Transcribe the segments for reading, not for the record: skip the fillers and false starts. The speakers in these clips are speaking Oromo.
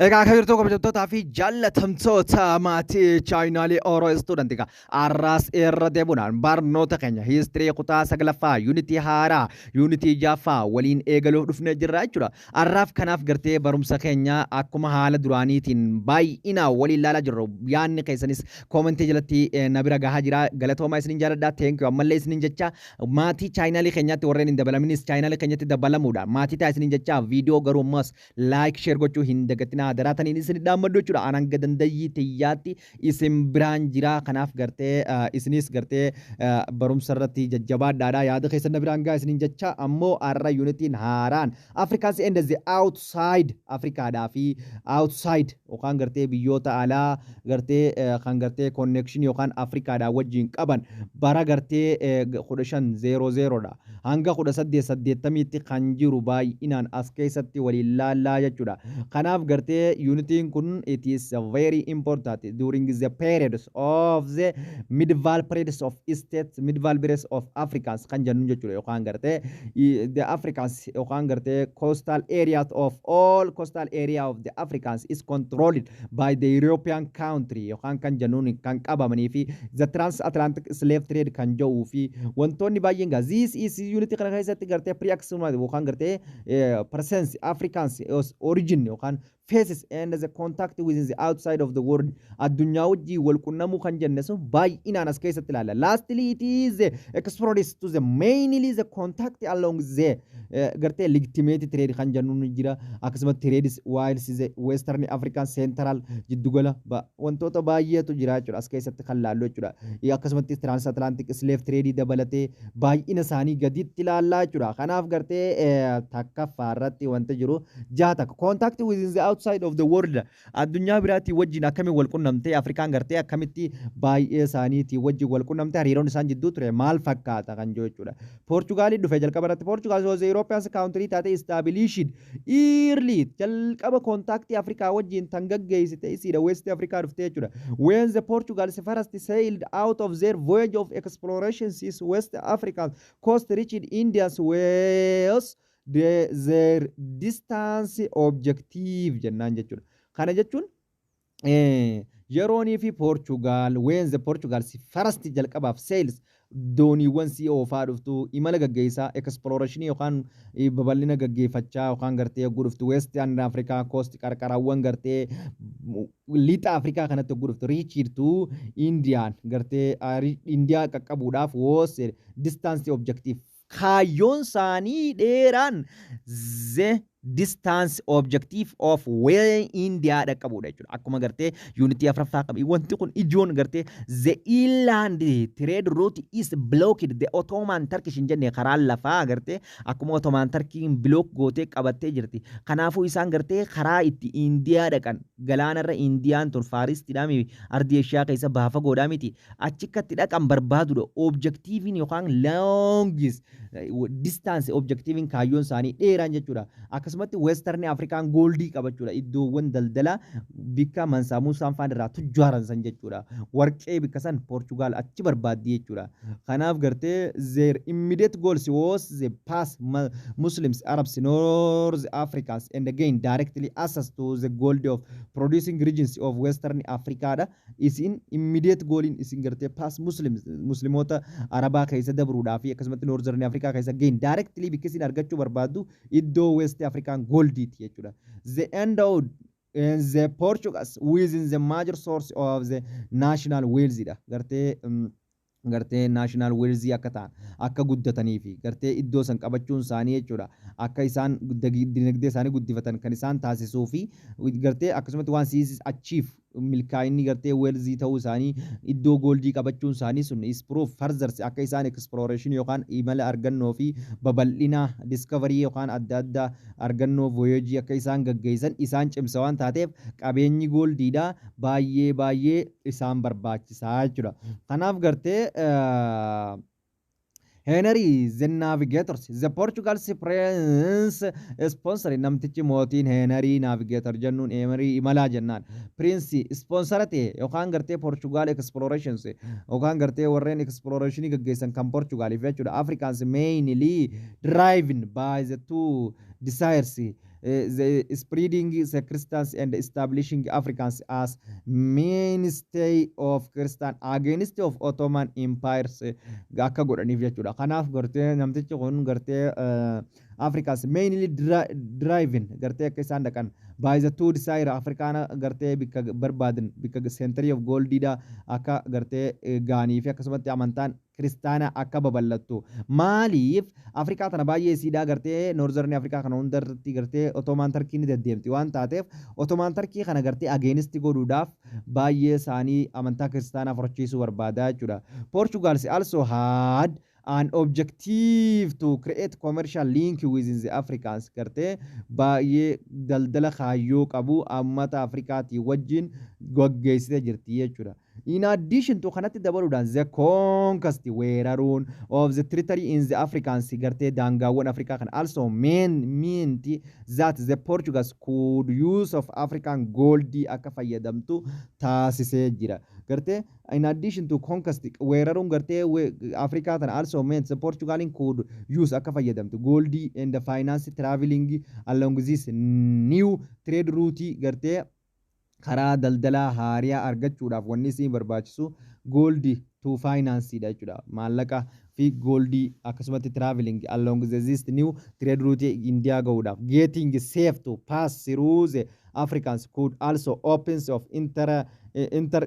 Egaa akka jirtu, kabajamtootaa fi jaallatamtoota maatii chaayinaalee Oro Student, egaa arraas irra deebuudhaan barnoota keenya history kutaa saglaffaa, yuunitii haaraa, yuunitii jaaffaa waliin eegaluuf dhufnee jirra jechuudha. Arraaf kanaaf gartee barumsa keenya akkuma haala duraaniitiin baay'inaan waliin ilaalaa jirru. Yaadni keessanis koomentii jalatti na bira gahaa jira. Galatoomaa, isinin jaalladha. Thank you. Ammallee isinin jecha, maatii chaayinaalii keenyaatti warreen hin dabalaminis chaayinaalii keenyatti dabalamuudha. Maatii ta'a isinin jecha, viidiyoo garuu ammas like, share gochuu hin dagatinaa, daraataniin isin dhaammadhu jechuudha. An hanga dandayyii tiyyaatti isin biraan jira. Kanaaf gartee isinis gartee barumsa irratti jajjabaadhaadha. Yaada keessan na biraan gaa isinin jecha. Ammoo har'a yuunitiin haaraan Africans and the outside, Afrikaadhaa fi outside yookaan gartee biyyoota alaa gartee kan gartee connection yookaan Afrikaadhaa wajjin qaban bara gartee 1500dha hanga 1880tti kan jiru baay'inaan as keessatti waliin laallaa jechuudha. Kanaaf gartee yuunitiin kun it is very important during the periods of the medieval periods of states, medieval periods of Africans kan jennu jechuudha. Yookaan gartee the Africans yookaan gartee coastal areas of all coastal area of the Africans is controlled by the European country yookaan kan jennuun kan qabamanii fi the transatlantic slave trade kan jedhuu fi wantoonni baay'een gaa this is unit kana keessatti gartee pre-Aksumite yookaan gartee presence Africans origin yookaan faces and the contact within the outside of the world, addunyaa wajjii wal qunnamuu kan jenne sun baay'inaan as keessatti ilaalla. Lastly, it is explored to the mainly the contact along the gartee legitimate trade kan jennu ni jira. Akkasumas trades while the Western African Central jiddugala wantoota baay'eetu jira jechuudha as keessatti kan laallu jechuudha. Akkasumatti transatlantic slave trade dabalatee baay'ina isaanii gaditti ilaallaa jechuudha. Kanaaf gartee takkaffaa irratti wanta jiru jaha takka contact within the outside of the world, addunyaa biraatii wajjin akkamiin wal qunnamtee, Afrikaan gartee akkamitti baay'ee isaaniitii wajjin wal qunnamtee, hariiroon isaan jidduu ture maal fakkaata kan jiru jechuudha. Poorchugaalii dhufe jalqaba irratti. Poorchugaal was European country taate established early, jalqaba kontaaktii Afrikaa wajjin tan gaggeessite isiidha, West Afrikaa dhufte jechuudha. When the Portuguese first sailed out of their voyage of exploration is West African coast reached Indians was their distance objective jennaan jechuudha. Kana jechuun yeroonii fi Poorchugaal when the Portugal first jalqabaaf sails, dooniiwwan si oofaa dhuftu, imala gaggeessaa exploration yookaan babal'ina gaggeeffachaa yookaan gartee yogguu dhuftu West Africa coast, qarqarawwan gartee lixa Afrikaa kanatti yogguu dhuftu, reached to Indian, gartee Indiyaa qaqqabuudhaaf was distance objective, kaayyoon isaanii dheeraan the distance objective of where India dhaqqabuudha jechuudha. Akkuma gartee yuunitii afuraffaa qabi. Wanti kun ijoon gartee the inland trade route is blocked the Ottoman Turkish hin jenne, karaan lafaa gartee akkuma Ottoman Turkiin block gootee qabattee jirti. Kanaafuu isaan gartee karaa itti Indiyaa dhaqan, galaanarra Indiyaan tun Far Eastiidhaa ardii Eeshiyaa keessa baafa godhaa miti. Achikkatti dhaqan barbaadudha. Objectiviin yookaan longest distance objectiviin kaayyoon isaanii dheeraan jechuudha. Akkasumatti Western Afrikaan goldii qabachuudha. Iddoowwan daldalaa bikka Mansaa Muusaan faan irraa tujjaaran san jechuudha. Warqee bikka san Poorchugaal achi barbaaddi jechuudha. Kanaaf gartee their immediate goals was the pass Muslims, Arabs, North Africans and again directly access to the gold of producing regions of Western Africa dha. Isin immediate goaliin isin gartee pass Muslims, Musliimoota Arabaa keessa dabruudhaa fi akkasumatti Northern Africa keessa gain directly bikka isin argachuu barbaaddu iddoo West African goldiiti jechuudha. The end of the Portuguese within the major source of the national wealth dha. Gartee national wealth akka ta'an, akka guddatanii fi gartee iddoo san qabachuun isaanii jechuudha, akka isaan dinagdee isaanii guddifatan kan isaan taasisuu fi gartee akkasumatti waan siis achiif milkaa'inni gartee wealthii ta'uu isaanii iddoo goldii qabachuun isaanii sun is proof further akka isaan exploration yookaan imala argannoo fi babal'ina discovery yookaan adda addaa argannoo voyageii akka isaan gaggeessan isaan cimsa waan taateef qabeenyi goldiidha baay'ee baay'ee isaan barbaachisaa jechuudha. Kanaaf gartee Henry the Navigators, the Portugal's Prince sponsor, namtichi mootiin Henry Navigator jennuun, Henry imalaa jennaan, Prince sponsor ta'e yookaan gartee Portugal explorations yookaan gartee warreen explorationii gaggeessan kan Portugaliif jechuudha. Africans mainly driven by the two desires. the spreading the Christians and establishing Africans as mainstay of Christian against of Ottoman empires akka godhaniif jechuudha. Kanaaf gartee namtichi kun gartee Africans mainly driving gartee akka isaan dhaqan by the two desire Afrikaana gartee bikka barbaadan, bikka century of goldiidha akka gartee gaanii fi akkasumatti amantaan Kiristaana akka babal'attu. Maaliif Afrikaa tana baay'ee isiidhaa gartee Northern Afrikaa kana hundarratti gartee Ottoman Turkii ni deddeemti waan taateef, Ottoman Turkii kana gartee against godhuudhaaf baay'ee isaanii amantaa Kiristaanaa fudhachiisuu barbaadaa jechuudha. Portugal also had an objective to create commercial link within the Africans, gartee baay'ee daldala kaayyoo qabu uummata Afrikaatii wajjin gaggeessitee jirti jechuudha. In addition to, kanatti dabaluudhaan, the conquest, weeraruun, of the territory in the Africans, gartee daangaawwan Afrikaa kana, also meant that the Portuguese could use of African gold akka fayyadamtu taasisee jira. Gartee in addition to conquest, weeraruun gartee Afrikaa tana, also meant the Portugalin could use, akka fayyadamtu, gold and the finance traveling along this new trade route, gartee karaa daldalaa haariyaa argachuudhaaf wanni isin barbaachisu gold to finance dha jechuudha. Maallaqa fi goldii akkasumatti traveling along the this new trade route India gahuudhaaf, getting safe to pass through the Africans could also opens of inter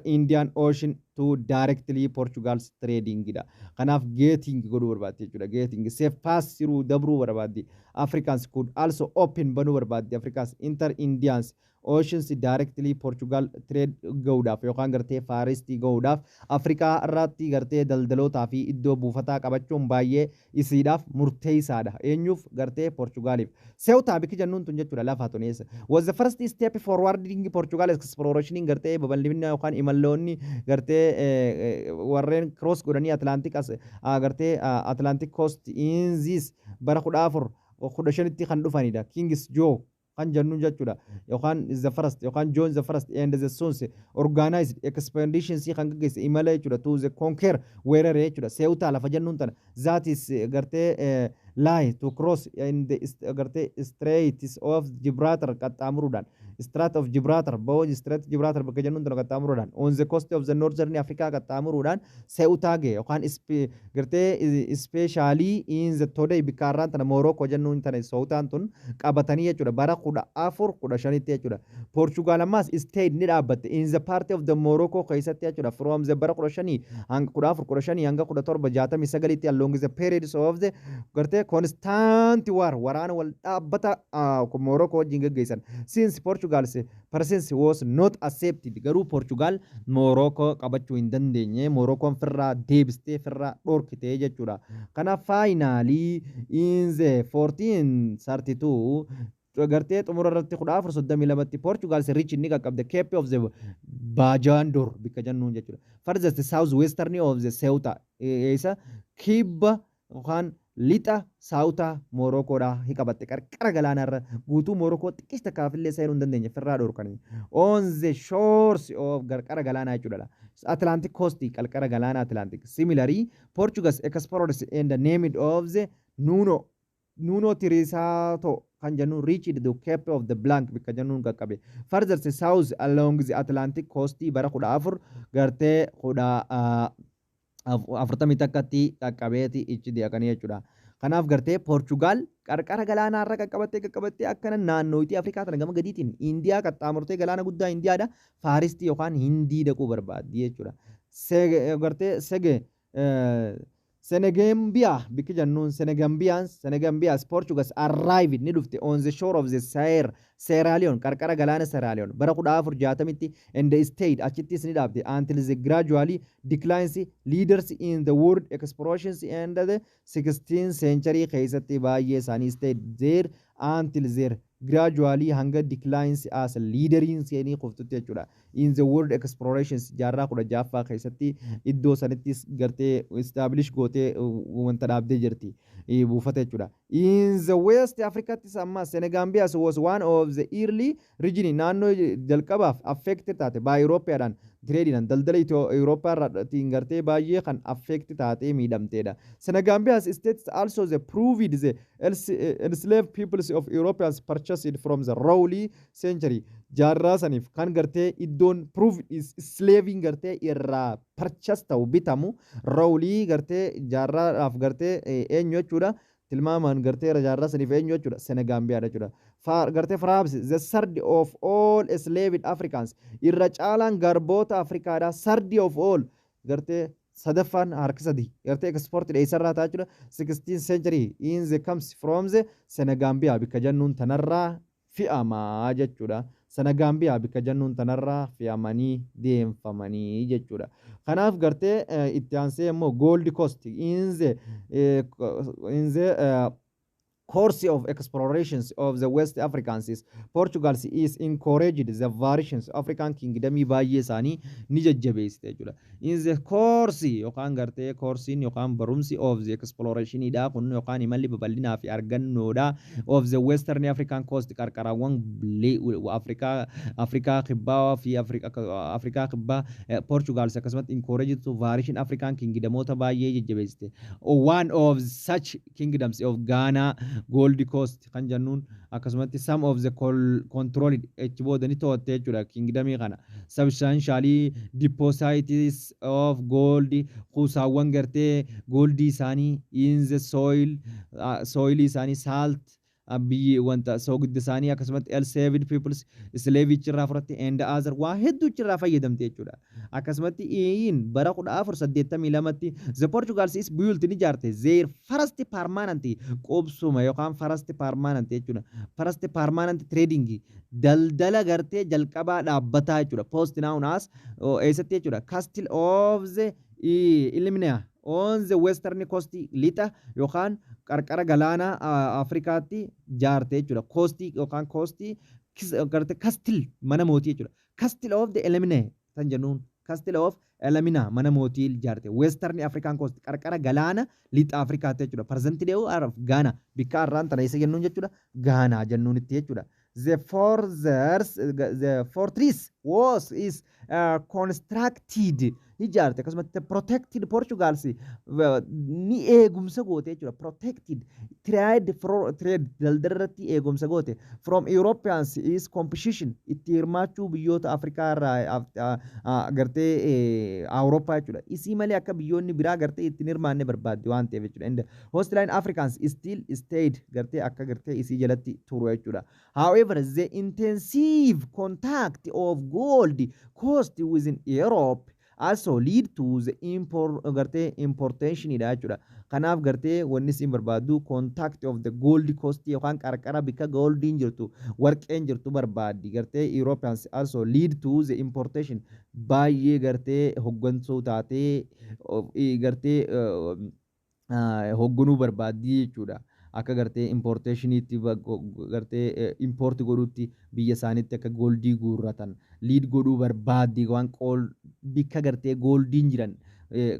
Indian Ocean to directly Portugal's trading dha. Kanaaf getting godhuu barbaaddi jechuudha. Getting safe pass through dabruu barbaaddi. Africans could also open, banuu barbaaddi. Africans inter Indians Oceans directly Portugal trade gahuudhaaf yookaan gartee Far Eastii gahuudhaaf Afrikaa irratti gartee daldalootaa fi iddoo buufataa qabachuun baay'ee isiidhaaf murteessaadha. Eenyuuf? Gartee Portugaaliif. Ceuta bikki jennuun tun jechuudha lafa tun eessa. Was the first step forwarding Portugal exploration, gartee babal'ina yookaan imalloonni gartee warreen cross godhanii Atlantic as gartee Atlantic coast in this bara 1415tti kan dhufanidha. Kings Joe kan jennuun jechuudha yookaan the first yookaan John the First and the sons organized expeditions kan gaggeesse imala jechuudha to the conquer, weerare jechuudha. Ceuta lafa jennuun tana, that is gartee lie to cross in the gartee Straits of Gibraltar qaxxaamuruudhaan, Strait of Gibraltar, ba'oo Strait Gibraltar bakka jennuun tana qaxxaamuruudhaan, on the coast of the Northern Africa qaxxaamuruudhaan Ceuta ga'e yookaan gartee especially in the today bikka har'aan tana Morocco jennuun tana Ceutaan tun qabatanii jechuudha bara 1415tti jechuudha. Portugal ammaas stayed, ni dhaabbatte, in the part of the Morocco keessatti jechuudha from the bara 15 hanga 1415 hanga 1769tti along the periods of the gartee constant war, waraana wal dhaabbata Morocco wajjin gaggeessan. Since Portugal's presence was not accepted, garuu Portugal Morocco qabachuu hin dandeenye. Moroccoon firraa deebistee firraa dhorkite jechuudha. Kanaaf finally in the 1432, gartee xumura irratti 1432tti, Portugal reach, inni qaqqabde, Cape of the Bojador bikka jennuun jechuudha. Farthest south western of the Ceuta, isa kibba yookaan lixa Ceuta Moroccoodha hi qabatte. Qarqara galaanarra guutuu Morocco xiqqeessa takkaafillee seenuu hin dandeenye, firraa dhorkanii. On the shores of qarqara galaanaa jechuudha. Atlantic coast, qarqara galaanaa Atlantic. Similarly, Portuguese explorers and the named of the Nuno Tirisato kan jennuun reached the Cape of the Blank bikka jennuun qaqqabe. Further south along the Atlantic coast bara 14 gartee 1441tti qaqqabeeti ichi deeqanii jechuudha. Kanaaf gartee Poorchugaal qarqara galaanaa irra qaqqabattee qaqqabattee akkana naannootii Afrikaa tana gama gadiitiin Indiyaa qaxxaamurtee galaana guddaa Indiyaadha Far Eastii yookaan Hindii dhaquu barbaaddi jechuudha. Gartee sege Senegambiyaa bikki jennuun Senegambiyaan, Senegambiyaas Portugal arrived, ni dhufte, on the shore of the Sierra Leone, qarqara galaana Sierra Leone, bara 1460tti and the stayed, achittis ni dhaabde, until the gradually declines leaders in the world explorations and the 16th century keessatti baay'ee isaanii stayed there until their gradually hanga declines as leaderiin seenii qoftutti jechuudha. In the world explorations jaarraa 16ffaa keessatti iddoo sanittis gartee establish gootee wanta dhaabdee jirti buufata jechuudha. In the West Africaattis amma Senegambias was one of of the early region, naannoo jalqabaaf affected taate by European trade, daldala Eurooppaa irraatiin gartee baay'ee kan affect taatee miidhamteedha. Senegambia's states also the proved the enslaved peoples of Europeans purchased from the early century. Jaarraa saniif kan gartee iddoon proved is slaving gartee irraa purchase ta'u bitamu early gartee jaarraadhaaf gartee eenyu jechuudha? Tilmaamaan gartee jaarraa saniif eenyu jechuudha? Senegambiyaadha jechuudha. Gartee perhaps the third of all enslaved Africans, irra caalaan garboota Afrikaadha, third of all gartee sadaffaan harka sadi gartee export dheessarraa ta'a jechuudha. 16th century in the comes from the Senegambia bikka jennuun tanarraa fe'amaa jechuudha. Senegambiyaa bikka jennuun tanarraa fe'amanii deemfamanii jechuudha. Kanaaf gartee itti aansee immoo Gold Coast in the course of explorations of the West Africans is Portugal is encouraged the variations African kingdom baay'ee isaanii ni jajjabeessite jechuudha. In the course yookaan gartee coursiin yookaan barumsi of the exploration dha kun yookaan imalli babal'inaa fi argannoodha of the Western African coast, qarqarawwan Afrikaa Kibbaa fi Afrikaa Kibbaa, Portugal akkasumatti encouraged to variation African kingdomoota baay'ee jajjabeessite. One of such kingdoms of Ghana, Gold Coast kan jennuun akkasumatti some of the controlled achi booda ni to'atte jechuudha kingdomii kana. Substantially deposits of gold, kuusaawwan gartee goldii isaanii in the soil, soilii isaanii, salt, biyyi wanta soogidda isaanii, akkasumatti enslaved peoples slave irraa fudhatte and other waa hedduu irraa fayyadamte jechuudha. Akkasumatti in bara 1482tti the Portugals is built, ni ijaarte, their first permanent qubsuma yookaan first permanent jechuudha. First permanent trading, daldala gartee jalqabaa dhaabbataa jechuudha. Post known as eessatti jechuudha? Castle of the Elmina on the western coast, lixa yookaan qarqara galaana Afrikaatti jaarte jechuudha. Coastii yookaan coastii gartee castle mana mootii jechuudha. Castle of the Elmina kan jennuun, Castle of Elmina mana mootii ijaarte. Western African coast, qarqara galaana lixa Afrikaatti jechuudha. Present day of Ghana, bikka har'aan tana isa jennuun jechuudha. Ghana jennuun itti jechuudha. The fortress was is constructed, ijaarte, akkasumatti protected Portugals ni eegumsa goote jechuudha. Protected trade, trade daldala irratti eegumsa goote from Europeans is competition, itti hirmaachuu biyyoota Afrikaa irraa gartee Awurooppaa jechuudha. Isii malee akka biyyoonni biraa gartee ittiin hirmaanne barbaadde waan ta'eef jechuudha. And hostile Africans still stayed gartee akka gartee isii jalatti turu jechuudha. However, the intensive contact of Gold Coast within Europe also lead to the import gartee importation dha jechuudha. Kanaaf gartee wanni isin barbaaddu contact of the Gold Coast yookaan qarqara bikka goldiin jirtu, warqeen jirtu barbaaddi. Gartee Europeans also lead to the importation baay'ee gartee hoggansuu taatee gartee hogganuu barbaaddi jechuudha. Akka gartee importationiitti gartee import godhuutti biyya isaaniitti akka goldii guurratan lead godhuu barbaaddi waan qool bikka gartee goldiin jiran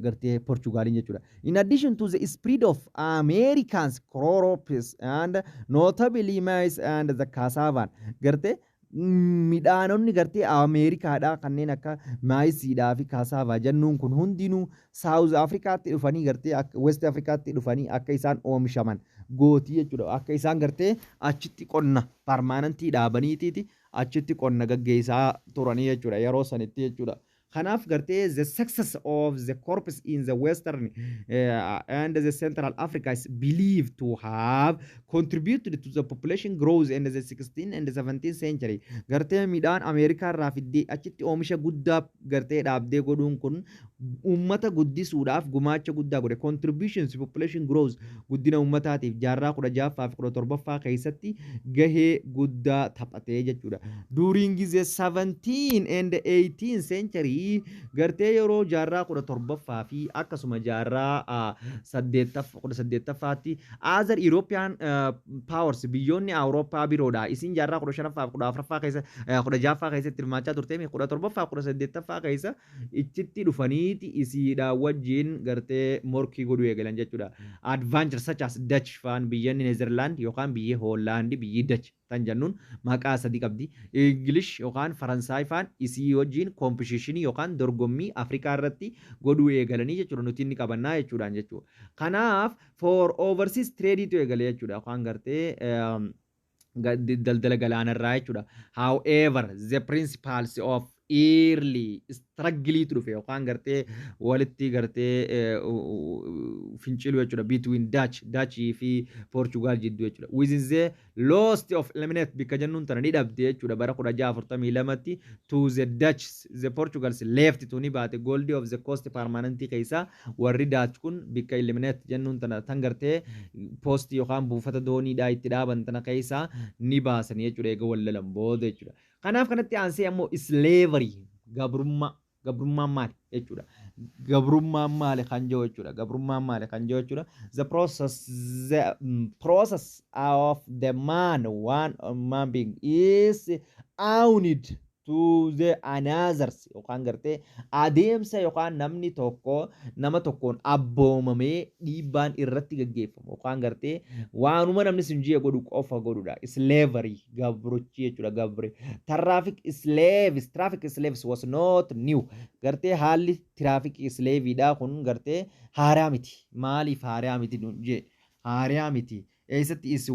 gartee Portugaaliin jechuudha. In addition to the spread of Americans crops and notably maize and the cassava, gartee midhaanonni gartee Ameerikaadhaa kanneen akka maizeiidhaa fi cassava jennuun kun hundinuu South Afrikaatti dhufanii gartee West Afrikaatti dhufanii akka isaan oomishaman gootii jechuudha. Akka isaan gartee achitti qonna permanentii dhaabaniitiiti achitti qonna gaggeessaa turanii jechuudha yeroo sanitti jechuudha. Kanaaf gartee the success of the crops in the western and the Central Africa is believed to have contributed to the population growth in the 16th and the 17th century. Gartee midhaan Ameerikaa irraa fiddee achitti oomisha guddaa gartee dhaabdee godhuun kun uummata guddisuudhaaf gumaacha guddaa godhe. Contributions population growth, guddina uummataatiif jaarraa 16ffaa fi 17ffaa keessatti gahee guddaa taphatee jechuudha. During the 17 and 18th century, gartee yeroo jaarraa 17ffaa fi akkasuma jaarraa 18ffaatti, other European powers, biyyoonni Awurooppaa biroodha. Isin jaarraa 15ffaa fi 14ffaa keessa, 16ffaa keessatti hirmaachaa turte, 17ffaa 18ffaa keessa ichitti dhufaniiti isiidha wajjin gartee morkii godhuu eegalan jechuudha. Adventure such as Dutch faan, biyyoonni Neezerlaand yookaan biyyi Hoolaandi, biyyi Dutch Tan jennuun maqaa sadi qabdi. English yookaan Faransaay faan isii wajjin competition yookaan dorgommii Afrikaa irratti godhuu eegalanii jechuudha. Nuti inni qabannaa jechuudhaan jechuudha. Kanaaf for overseas trade tu eegale jechuudha. Yookaan gartee daldala galaanarraa jechuudha. However, the principles of early struggle dhufe yookaan gartee walitti gartee fincilu jechuudha, between Dutch fi Portugal jidduu jechuudha. Within the lost of Elmina, bikka jennuun tana ni dhabde jechuudha, bara 1642tti to the Dutch. The Portugals left to ni baate Gold of the Coast permanentii keessaa. Warri Dutch kun bikka Elmina jennuun tana tan gartee post yookaan buufata dooniidhaa itti dhaaban tana keessaa ni baasanii jechuudha, eega wal lolan booda jechuudha. Kanaaf kanatti aansee ammoo slavery, gabrummaa, gabrummaan maali jechuudha. Gabrummaan maali kan jiru jechuudha. Gabrummaan maali kan jiru jechuudha. The process of the man, one man being is owned to the anothers, yookaan gartee adeemsa yookaan namni tokko nama tokkoon abboomamee dhiibbaan irratti gaggeeffamu yookaan gartee waanuma namni sun ji'a godhu qofa godhudha. Slavery, gabrochii jechuudha, gabre. Traffic slaves was not new. Gartee haalli traffic slaveidha kun gartee haaraa miti. Maaliif haaraa miti jee? Haaraa miti. Eessatti is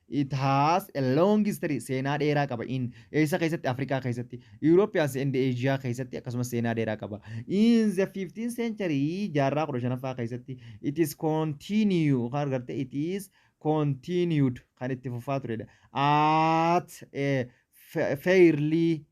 it has a long history, seenaa dheeraa qaba. In eessa keessatti? Afrikaa keessatti, Europeans and Asia keessatti akkasumas seenaa dheeraa qaba. In the 15th century, jaarraa 15ffaa keessatti, it is continue kan gartee it is continued kan itti fufaa turedha at a fairly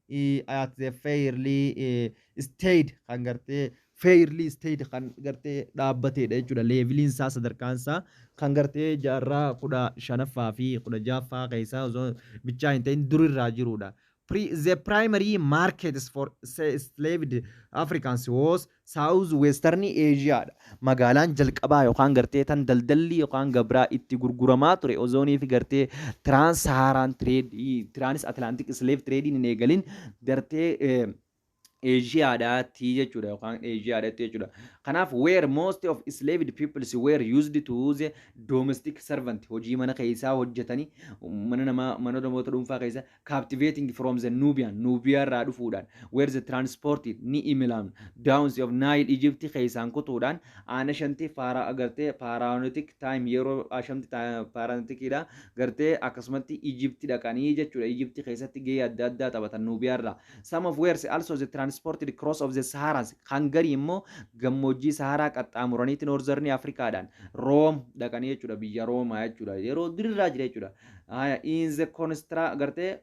at the fairly state, kan gartee fairly state kan gartee dhaabbateedha jechuudha. Leveliin isaa, sadarkaan isaa kan gartee jaarraa 15ffaa fi 16ffaa keessaa osoo bichaa hin ta'in durirraa jirudha. The primary markets for enslaved Africans was South Western Asia dha. Magaalaan jalqabaa yookaan gartee tan daldalli yookaan gabraa itti gurguramaa ture ozoonii fi gartee Trans Saharan Trade, Trans Atlantic Slave Trade hin eegalin gartee Eeshiyaadhaatti jechuudha yookaan Eeshiyaadhaatti jechuudha. Kanaaf where most of enslaved peoples were used to the domestic servant, hojii mana keessaa hojjetanii, mana namaa, mana namoota dhuunfaa keessa, captivating from the Nubian, Nubiyaa irraa dhufuudhaan, where the transport ni imilan downs of Nile, Egypt keessaan kutuudhaan ancient faara gartee pharaonic time, yeroo ancient pharaoniciidha gartee akkasumatti Egypt dhaqanii jechuudha. Egypt keessatti gahee adda addaa taphatan Nubiyaa irraa. Some of where also the transported cross of the Sahara, kan garii immoo gammoojjii Saharaa qaxxaamuraniiti Northern Afrikaadhaan Room dhaqanii jechuudha, biyya Roomaa jechuudha, yeroo durirraa jira jechuudha. In the constra gartee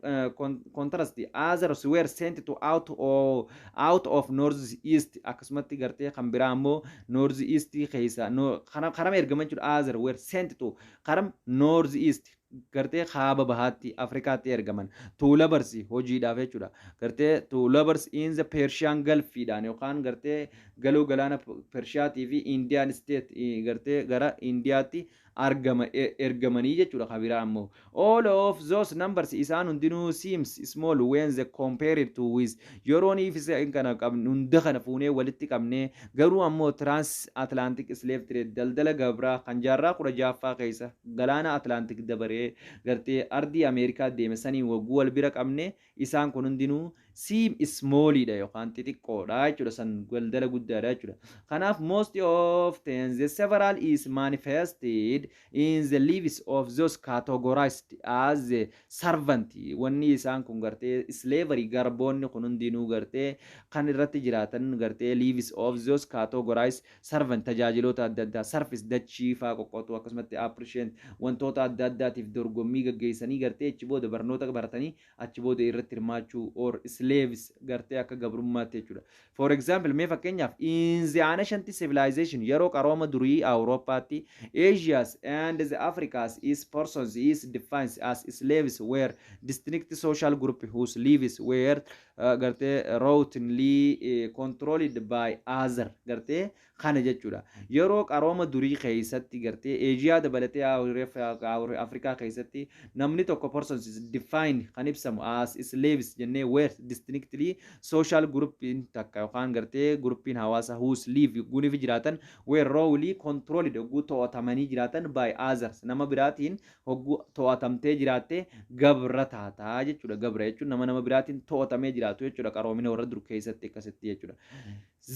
contrast, others were sent to out of north east, akkasumatti gartee kan biraa ammoo north east keessa karama ergaman jechuudha. Other were sent to karam north east, gartee kaaba bahaatti Afrikaatti ergaman, to labors, hojiidhaaf jechuudha. Gartee to labors in the Persian Gulfiidhaan yookaan gartee galoo galaana Pershiyaatii fi Indian state, gartee gara Indiyaatti argama ergamanii jechuudha kan biraa ammoo. All of those numbers, isaan hundinuu, seems small when they compared to with, yeroon ifisa kana qabnu hunda kana fuunee walitti qabnee garuu ammoo Trans Atlantic Slave Trade, daldala gabraa kan jaarraa 16ffaa keessa galaana Atlantic dabaree gartee ardii Ameerikaa deeme saniin wagguu wal bira qabne, isaan kun hundinuu seem smallidha yookaan xixiqqoodha jechuudha, san daldala guddaadha jechuudha. Kanaaf most often the several is manifested in the lives of those categorized as the servant. Wanni isaan kun gartee slavery, garboonni kun hundinuu gartee kan irratti jiraatan gartee lives of those categorized servant, tajaajiloota adda addaa, service, dachii faa qoqqotu, akkasumatti appreciate wantoota adda addaatiif dorgommii gaggeessanii gartee achi booda barnoota baratanii achi booda irratti hirmaachuu, or slaves gartee akka gabrummaatti jechuudha. For example, mee fakkeenyaaf, in the ancient civilization, yeroo qarooma durii Awurooppaatti, Asias and the Africas is persons is defined as slaves were distinct social group whose lives were gartee routinely controlled by other, gartee kana jechuudha. Yeroo qarooma durii keessatti gartee Eeshiyaa dabalatee Afrikaa keessatti namni tokko, persons is defined, kan ibsamu, as slaves jennee, were Distinctly social groupiin takka yookaan gartee groupiin hawaasa whose live guniif jiraatan were roughly controlled, hogguu to'atamanii jiraatan, by others, nama biraatiin hogguu to'atamtee jiraatte gabra taataa jechuudha. Gabra jechuun nama biraatiin to'atamee jiraatu jechuudha, qaroomina warra dur keessatti akkasitti jechuudha.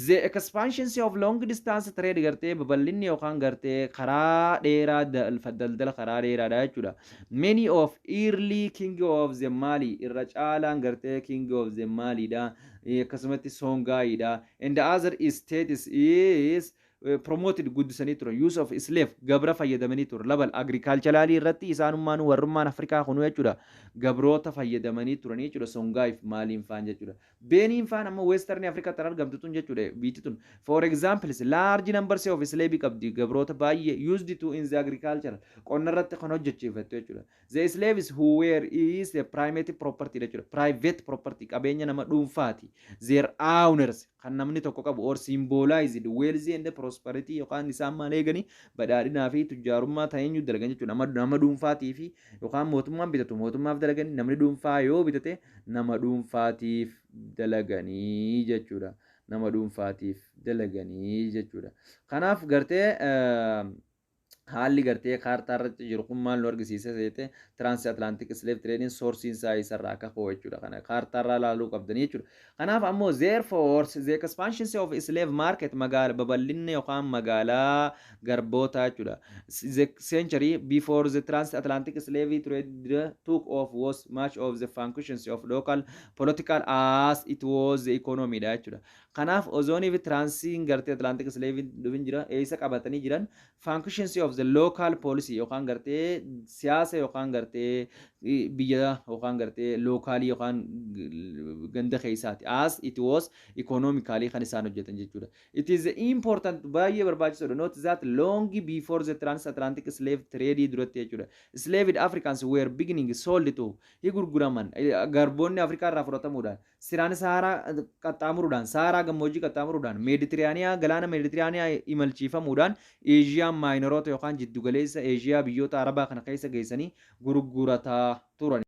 The expansion of long distance trade, gartee babal'inni yookaan gartee karaa dheeraa, daldala karaa dheeraadha jechuudha. Many of early king of the Mali, irra caalaan gartee king of the Maliidha. Akkasumatti Songaayidha. And the other states is promoted, guddisanii turan, use of slave, gabra fayyadamanii turan. Labal agriculturalii irratti isaanummaan warrummaan Afrikaa kunu jechuudha, gabroota fayyadamanii turanii jechuudha, Songaayif Maaliin faan jechuudha. Beeniin faan amma Western Afrikaa tan argamtu tun jechuudha. Biitti tun, for example, large numbers of slave qabdi, gabroota baay'ee used to in the agriculture, qonna irratti kan hojjechiifattu jechuudha. The slaves who were is a private property jechuudha, private property, qabeenya nama dhuunfaati, their owners, kan namni tokko qabu, or symbolized wealth and prosperity, yookaan isaan maal eeganii badhaadhinaa fi tujjaarummaa ta'eenyu dalagan jechuudha. Nama dhuunfaatii fi yookaan mootummaan bitatu mootummaaf dalaganii, namni dhuunfaa yoo bitate nama dhuunfaatiif dalaganii jechuudha. Nama dhuunfaatiif dalaganii jechuudha. Kanaaf gartee haalli gartee kaartaa irratti jiru kun maal nu argisiisa seete? Trans Atlantic slave trading sourceiin isaa isarraa akka ka'u jechuudha. Kana kaartaa irraa ilaaluu qabdanii jechuudha. Kanaaf ammoo therefore the expansion of slave market, magaala babal'inni yookaan magaalaa garbootaa jechuudha. The century before the trans Atlantic slave trade took off was much of the functions of local political as it was the economy dha jechuudha. Kanaaf ozoonii fi transiin gartee Atlantic slave dhufin jira eessa qabatanii jiran functions of the local policy yookaan gartee siyaasa yookaan gartee biyya yookaan gartee localii yookaan ganda keessaati as it was economically kan isaan hojjetan jechuudha. It is important, baay'ee barbaachisoodha, note that long before the transatlantic slave trade duratti jechuudha. Slaved Africans were beginning sold to, hi gurguraman, garboonni Afrikaa irraa fudhatamuudhaan siraan Saaraa qaxxaamuruudhaan, Saaraa gammoojjii qaxxaamuruudhaan, Meeditiraaniyaa, galaana Meeditiraaniyaa imalchiifamuudhaan Eeshiyaa Minoroota yookaan jiddugaleessa Eeshiyaa biyyoota Arabaa kana keessa geessanii gurgurataa turan.